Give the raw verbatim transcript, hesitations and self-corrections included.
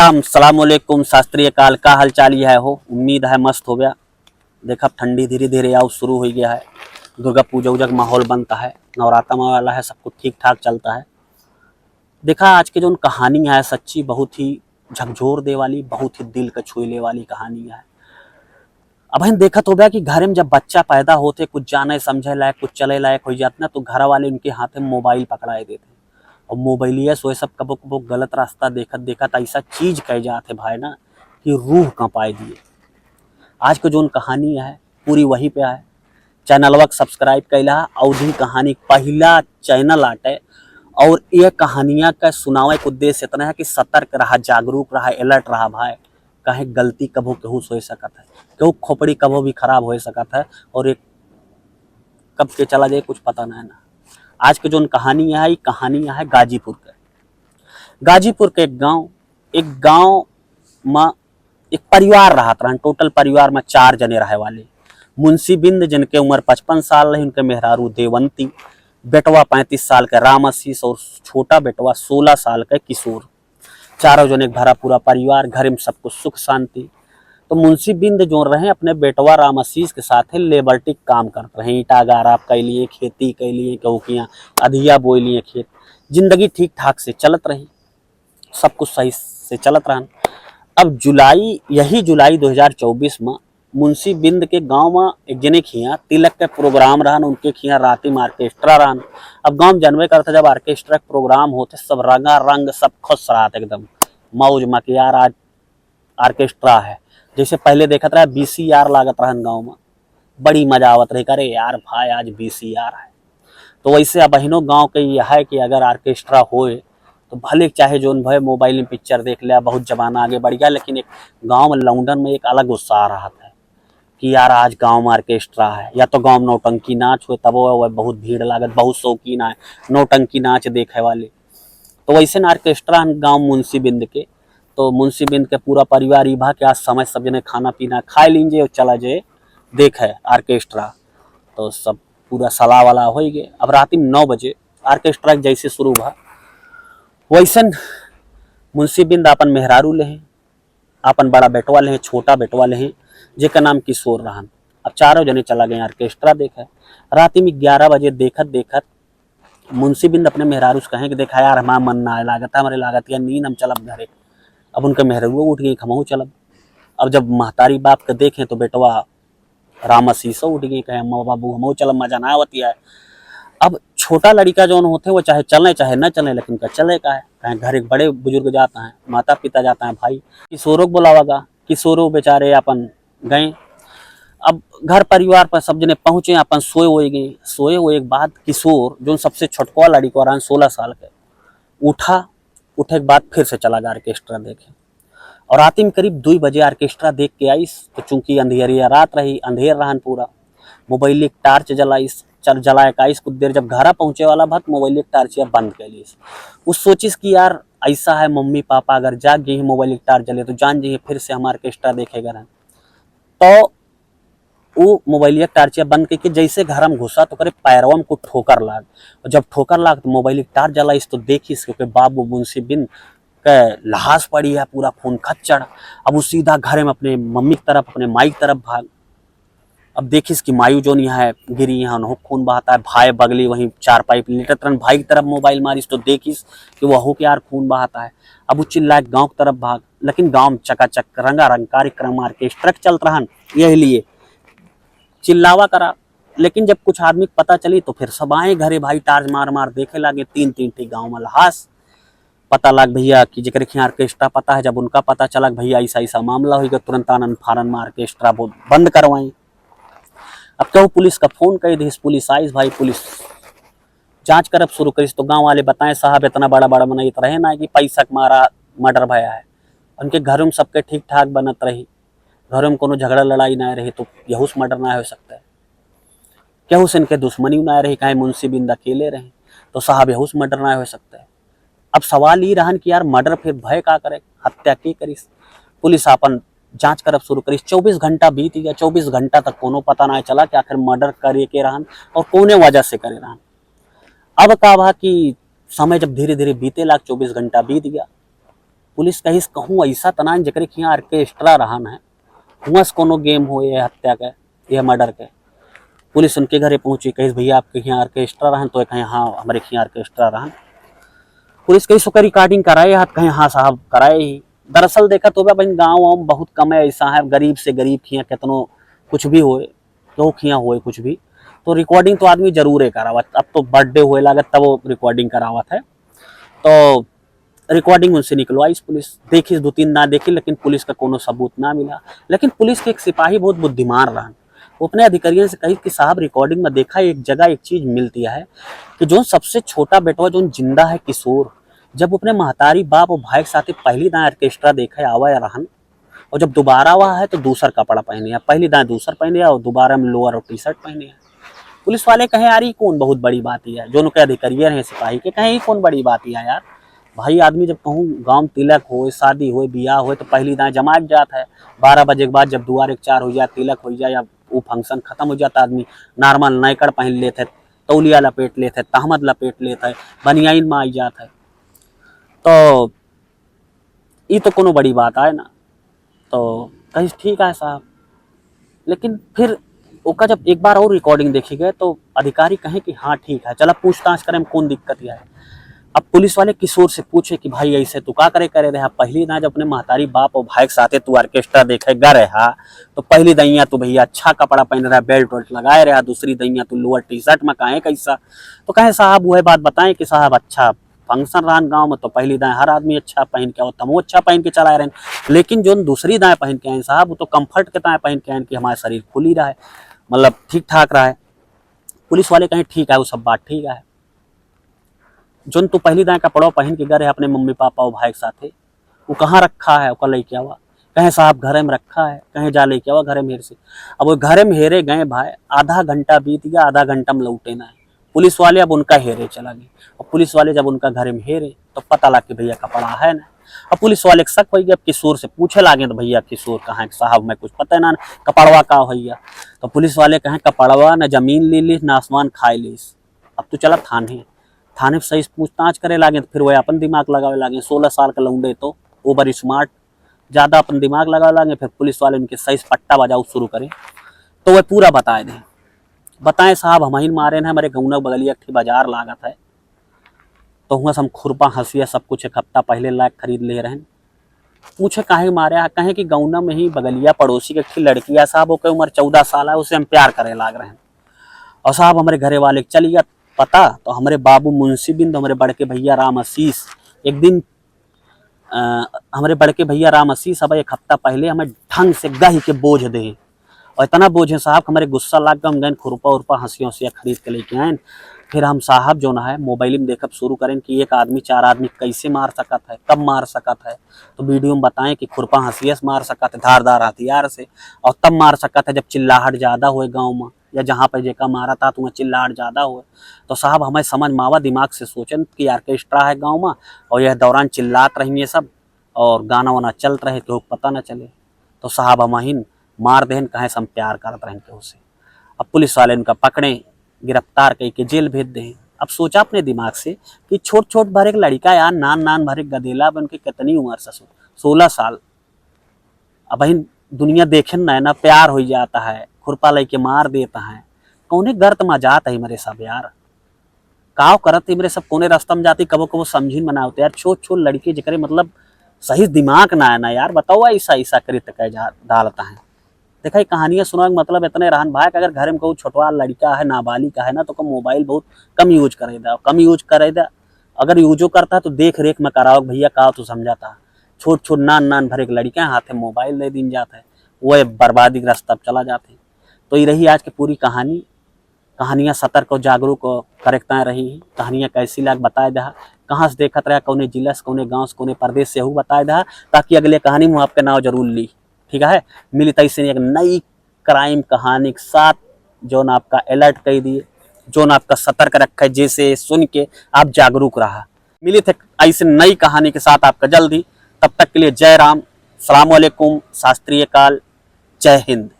राम, सलाम अलैकुम, शास्त्रीय काल, का हालचाल यह है हो? उम्मीद है मस्त हो गया। देखा, ठंडी धीरे धीरे आउ शुरू हो गया है, दुर्गा पूजा उजा का माहौल बनता है, नवरात्रा वाला है, सब कुछ ठीक ठाक चलता है। देखा, आज के जौन कहानी है सच्ची बहुत ही झकझोर दे वाली, बहुत ही दिल का छुई ले वाली कहानी है। अब हम देखत हो गया कि घर में जब बच्चा पैदा होते, कुछ जाने समझे लायक, कुछ चले लायक हो जात ना, तो घर वाले उनके हाथ में मोबाइल पकड़ाए देते। और मोबाइलिया से सब कबो कबो गलत रास्ता देखत देखत ऐसा चीज कह जात है भाई ना, कि रूह कांपाए दिए। आज के जौन कहानी है पूरी वही पे है। चैनलवा के सब्सक्राइब कैला, अवधी कहानी पहिला चैनल आटे। और ये कहानिया का सुनावे के उद्देश्य इतना है कि सतर्क रहा, जागरूक रहा, अलर्ट रहा भाई। काहे गलती कभो केहू से हो सकत है, केहू खोपड़ी कभो भी खराब हो सकत है, और एक कब के चला जाए कुछ पता नहीं ना। आज के जौन कहानी है, ये कहानी है गाजीपुर के। गाजीपुर के एक गांव, एक गांव में एक परिवार रहत रहन, टोटल परिवार में चार जने रहे वाले। मुंशी बिंद जिनके उम्र पचपन साल रही, उनके मेहरारू देवंती, बेटवा पैंतीस साल के राम आशीष और छोटा बेटवा सोलह साल के किशोर। चारों जने एक भरा पूरा परिवार, घर में सब कुछ सुख शांति। तो मुंशी बिंद जो रहे अपने बेटवा राम आशीष के साथ लेबर टिक काम करत रहे, ईंटा गारा कैलिए, खेती कैलिए, केहू के यहाँ अधिया बोइलिए खेत। जिंदगी ठीक ठाक से चलत रही, सब कुछ सही से चलत रहन। अब जुलाई, यही जुलाई दो हज़ार चउबीस में मुंशी बिंद के गांव में एक जने खिया तिलक के प्रोग्राम रहन, उनके खिया राती में ऑर्केस्ट्रा रहन। अब गांव में जानबे करता, जब ऑर्केस्ट्रा के प्रोग्राम होते सब रंगा रंग, सब खुश रहत एकदम मौज में कि यार आज ऑर्केस्ट्रा है। जैसे पहले देखत रहे वीसीआर लागत रहन गांव में, बड़ी मजा आवत रही, अरे यार भाई आज वीसीआर है। तो वैसे अब अहिनो गांव के ये है कि अगर ऑर्केस्ट्रा होए तो भले चाहे जोन भय मोबाइल में पिक्चर देख ले, बहुत जमाना आगे बढ़ गया, लेकिन एक गांव में लौंडन में एक अलग उत्साह रहत है कि यार आज गांव में ऑर्केस्ट्रा है, या तो गांव में नौटंकी नाच होए तबो वह बहुत भीड़ लागत, बहुत शौकीन आए नौटंकी नाच देखे वाले। तो वैसे ना ऑर्केस्ट्रा गांव मुंशी बिंद के, तो मुंशी बिंद के पूरा परिवार ई भा कि आज समय सब जने खाना पीना खाए लीन जे और चला जे देखे ऑर्केस्ट्रा। तो सब पूरा सलाह वाला हो गए। अब रात में नौ बजे ऑर्केस्ट्रा जैसे शुरू भा, वैसन मुंशी बिंद अपन मेहरारू ले हैं, अपन बड़ा बेटवा ले हैं, छोटा बेटवा ले हैं, जेकर नाम किशोर रहन। अब चारों जने चला गए ऑर्केस्ट्रा देखे। रात में ग्यारह बजे देखत देखत मुंशी बिंद अपने मेहरारू से कहें कि देखा यार, हमारा मन ना आए लागत है, हमारे लागत या नींद, हम चलब घरे। अब उनके मेहरारू उठ गई, हमहू चलब। अब जब महतारी बाप के देखें तो बेटवा राम आशीषो उठ गई, कहे अम्मा बाबू हमहू चलब, मजा ना आवत है। अब छोटा लड़का जौन होते वो चाहे चले चाहे न चले, लेकिन का चले का है, कहें घर एक बड़े बुजुर्ग जाता है, माता पिता जाता है, भाई किशोरो को बुलावागा। किशोरो बेचारे अपन गए। अब घर परिवार पर सब जने पहुँचे, अपन सोए होए गए। सोए होए के बाद किशोर, जो सबसे छोटकवा लड़िकवा रहन सोलह साल के, उठा, उठे के बाद फिर से चला गया ऑर्केस्ट्रा देखे। और रात में करीब दुई बजे ऑर्केस्ट्रा देख के आइस, तो चूंकि अंधेरिया रात रही, अंधेर रहन पूरा, मोबाइल एक टार्च जलाइस, चल जलाए के आइस कुछ देर, जब घरा पहुँचे वाला भा त मोबाइल एक टार्चिया बंद कर लीस। उस सोचिस कि यार ऐसा है, मम्मी पापा अगर जाग गई हैं, मोबाइल एक टार्च जले तो जान जाइए फिर से हम ऑर्केस्ट्रा देखे गए रहन। तो उ मोबाइलिया टार्चिया बंद करके जैसे घर में घुसा तो करे पैरवा में कुछ ठोकर लाग। और जब ठोकर लाग तो मोबाइल की टार्च जलाइस तो देखिस कि ओके बाबू मुंशी बिंद के लहास पड़ी है, पूरा खून खच्चड़। अब वो सीधा घर में अपने मम्मी की तरफ, अपने माई की तरफ भाग। अब देखिस कि मायू जोन यहाँ है, गिरी यहाँ, उनहु खून बहाता है। भाई बगली वहीं चारपाई पे लेटत रहन, भाई की तरफ मोबाइल मारिस तो देखिस कि वहू के यार खून बहाता है। अब वो चिल्लाए गाँव की तरफ भाग, लेकिन गाँव में चकाचक रंगारंग कार्यक्रम ऑर्केस्ट्रा के चलत रहन, यही लिए चिल्लावा करा। लेकिन जब कुछ आदमी के पता चली तो फिर सब आए घरे, भाई टार्च मार मार देखे लागे, तीन तीन ठी गाँव में लहास। पता लाग भैया कि जेकरे खियाँ ऑर्केस्ट्रा पता है, जब उनका पता चला कि भैया ऐसा ऐसा मामला होइगा, तुरंत आनन फारन में ऑर्केस्ट्रा बो-, बंद करवाई। अब केहू पुलिस का फोन कर दिस, पुलिस आइस भाई, पुलिस जांच करब शुरू करिस तो गांव वाले बताए साहब इतना बड़ा बड़ा मनई तो रहे ना कि पैसा के मारा मर्डर भया है। उनके घरों में सबके ठीक ठाक बनत रही, घरों में कोनो झगड़ा लड़ाई ना रही तो यहू से मर्डर ना हो सकता है। केहू से इनके दुश्मनी ना रही, काहे मुंशी बिंद अकेले रहे तो साहब यहू से मर्डर ना हो सकता है। अब सवाल ई रहन कि यार मर्डर फिर भय का करे, हत्या के करिस? पुलिस आपन जांच करब शुरू करिस। चउबीस घंटा बीत गया, चउबीस घंटा तक कोनो पता ना चला कि आखिर मर्डर करे के रहन और कौने वजह से करे रहन। अब का भा कि समय जब धीरे धीरे बीते लाग, चउबीस घंटा बीत गया, पुलिस कहिस, कहूँ ऐसा त नाहीं जेकरे खियाँ ऑर्केस्ट्रा रहन है, हुआँ से कोनो गेम हो ये हत्या के, ये मर्डर के। पुलिस उनके घरे पहुँची, कहिस, भैया, आपके खियाँ ऑर्केस्ट्रा रहन? तो कहे, हाँ, हमरे खियाँ ऑर्केस्ट्रा रहन। पुलिस कहिस, ओकर रिकॉर्डिंग कराए हत? कहे, हाँ साहब, कराए ही। दरअसल देखत होबे, बहिन, गाँव वाँव में बहुत कम है ऐसा है, गरीब से गरीब खियाँ कितनो कुछ भी होए, केहू खियाँ होए कुछ भी, तो रिकॉर्डिंग तो आदमी जरूर है करावत। अब तो बर्थडे होए लागत तब वो रिकॉर्डिंग करावत है। तो रिकॉर्डिंग उनसे निकलवाइस पुलिस, देखिस, दो तीन दाँय देखिस, लेकिन पुलिस का कोनो सबूत ना मिला। लेकिन पुलिस के एक सिपाही बहुत बुद्धिमान रहन, वो अपने अधिकारियन से कहिस कि साहब, रिकॉर्डिंग में देखा, एक जगह एक चीज मिलती है कि जौन सबसे छोटा बेटवा जौन जिंदा है, किशोर, जब अपने महतारी, बाप और भाई के साथे पहली दाँय ऑर्केस्ट्रा देखे आवा रहन, और जब दोबारा आवा है तो दूसर कपड़ा पहने है, पहली दाँय दूसर पहने है और दोबारा में लोअर और टी शर्ट पहने है। पुलिस वाले कहे, यार, ई कौन बहुत बड़ी बात है? जौन उनके अधिकारिये रहे सिपाही के, कहे, ई कौन बड़ी बात है यार? भाई, आदमी जब कहूँ गाँव में तिलक होए, शादी होए, बियाह होए, तो पहली दाँय जमाए के जात है। बारह बजे के बाद जब दुआर एक चार होइ जाए, तिलक होइ जाए या वो फंक्शन खतम होइ जात, आदमी नॉर्मल नैकड़ पहन लेत है, तौलिया लपेट लेत है, तहमद लपेट लेत है, बनियाइन में आई जात है। तो ई तो कोनो बड़ी बात आए ना। तो कहिस, ठीक है साहब। लेकिन फिर ओका जब एक बार और रिकॉर्डिंग देखी गए तो अधिकारी कहे कि हाँ, ठीक है, चला पूछताछ करे में कौन दिक्कत है। अब पुलिस वाले किशोर से पूछे कि भाई, ऐसे तू का करे करे रहा? पहली दाँय जब अपने महतारी, बाप और भाई के साथे तू ऑर्केस्ट्रा देखे गा रहा, तो पहली दइया तू भैया अच्छा कपड़ा पहने रहा, बेल्ट वेल्ट लगाए रहा, दूसरी दइया तू लोअर टी शर्ट में काहे कैसा? तो कहे, साहब, वह बात बताएं कि साहब, अच्छा फंक्शन रहन गाँव में, तो पहली दाँय हर आदमी अच्छा पहन के आवत, हमहू अच्छा पहन के चलाए रहन। लेकिन जौन दूसरी दाँय पहन के आइन साहब, वो तो कंफर्ट के दाँय पहन के आइन कि हमारे शरीर खुली रहे, मतलब, ठीक ठाक रहे। पुलिस वाले कहे, ठीक है, वो सब बात ठीक है। जौन तू पहली दाँय कपड़ा पहन के गए रहे अपने मम्मी पापा और भाई के साथे, वो कहाँ रखा है, ओका लेके आवा। कहे, साहब, घरे में रखा है। कहे, जा लेके आवा घरे में हेर से। अब वो घरे में हेरे गए भाई, आधा घंटा बीत गया, आधा घंटा में लौटे ना है। पुलिस वाले अब उनका हेरे चला गए। और पुलिस वाले जब उनका घरे में हेरे तो पता लग कि भैया कपड़ा है ना। अब पुलिस वाले के शक होइ गया, अब किशोर से पूछे लागे तो भैया किशोर कहाँ है? साहब, मैं कुछ पता ना, कपड़वा का भैया। तो पुलिस वाले कहे, कपड़वा न जमीन ले ली, न आसमान खाए लीस। अब तू चला थाने। थाने पे सही से पूछताछ करे लागे तो फिर वह अपन दिमाग लगावे लागे। सोलह साल का लौंडे तो ओवर स्मार्ट, ज्यादा अपन दिमाग लगावे लागे। फिर पुलिस वाले उनके सही से पट्टा बजाऊ शुरू करे तो वह पूरा बताए दे। बताए, साहब, हमहिन मारे हैं, हमारे गौना बगलिया एक ठी बाजार लागत है, तो हुआँ से हम खुरपा हंसिया सब कुछ एक हफ्ता पहले लाके खरीद ले रहन। पूछे काहे मारे है? कहे कि गौना में ही बगलिया पड़ोसी के एक ठी लड़की है साहब, ओके उम्र चौदह साल है, उसे हम प्यार करे लाग रहन। और साहब, हमरे घरे वाले के चली गया पता, तो हमरे बाबू मुंशी बिंद, हमरे बड़के भैया राम आशीष, एक दिन अ, हमरे बड़के भैया राम आशीष अब एक हफ्ता पहले हमें ढंग से गहि के बोझ दे, और इतना बोझ है साहब कि हमरे गुस्सा लाग गया। हम गए खुरपा उरपा हंसिया उसिया खरीद के लेके आए। फिर हम साहब जौन है मोबाइल में देखब शुरू करें कि एक आदमी चार आदमी कैसे मार सकत है, कब मार सकत है। तो वीडियो में बताएं कि खुरपा हंसिया से मार सकत है, धारदार हथियार से, और तब मार सकत है जब चिल्लाहट ज्यादा होए गाँव में, या जहाँ पे जेका मारा था तो वहाँ चिल्लाहट ज्यादा होए। तो साहब, हमें समझ में आवा, दिमाग से सोचन कि ऑर्केस्ट्रा है गाँव में और यह दौरान चिल्लात रही है सब और गाना वाना चलत रहे, केहू के पता न चले। तो साहब, हमहिन मार देहन, कहे से हम प्यार करत रहन केहू से। अब पुलिस वाले उनका पकड़े, गिरफ्तार कई के जेल भेज देहन। अब सोचा अपने दिमाग से कि छोट छोट भर एक लड़का यार, नान नान भर एक गदेला बन के, कितनी उम्र ससुर, सोलह साल। अब बहिन, दुनिया देखे ना है ना, प्यार हो जाता है, खुरपा लेके मार देता है। कौने गर्त में जात है मेरे सब यार, काव करत है मेरे सब, कौने रास्ता में जाती, कबो कबो समझी में ना होते यार। छोट छोट लड़के जेकरे मतलब सही दिमाग ना है ना यार, बताओ ऐसा ऐसा कृत्य कह जा डालता है। देखा, ये कहानियाँ सुनावे के मतलब इतने रहन भाई कि अगर घर में कोई छोटवा लड़का है, नाबालिग है ना, तो को मोबाइल बहुत कम यूज करे दा, कम यूज करे दा। अगर यूजो करता है तो देख रेख में कराओ भैया, का तू समझा था। छोट छोट नान नान भर एक लड़का है, हाथे मोबाइल दे दीन जात है, वो बर्बादी के रास्ता पे चला जाते हैं। तो ये रही आज की पूरी कहानी। कहानियाँ सतर्क और जागरूक और करेक्ताएँ रही हैं। कहानियाँ कैसी लाग बताए दहा, कहाँ से देखत रहा, कौने जिला से, कौने गाँव से, कौने प्रदेश से, हु बताए दहा, ताकि अगले कहानी में आपके नाव जरूर ली। ठीक है, मिली तैसे एक नई क्राइम कहानी के साथ, जौन आपका अलर्ट कर दिए, जौन आपका सतर्क रखे, जैसे सुन के आप जागरूक रहा। मिली थे ऐसे नई कहानी के साथ आपका जल्दी। तब तक के लिए जय राम, सलाम वालेकुम, शास्त्रीय काल, जय हिंद।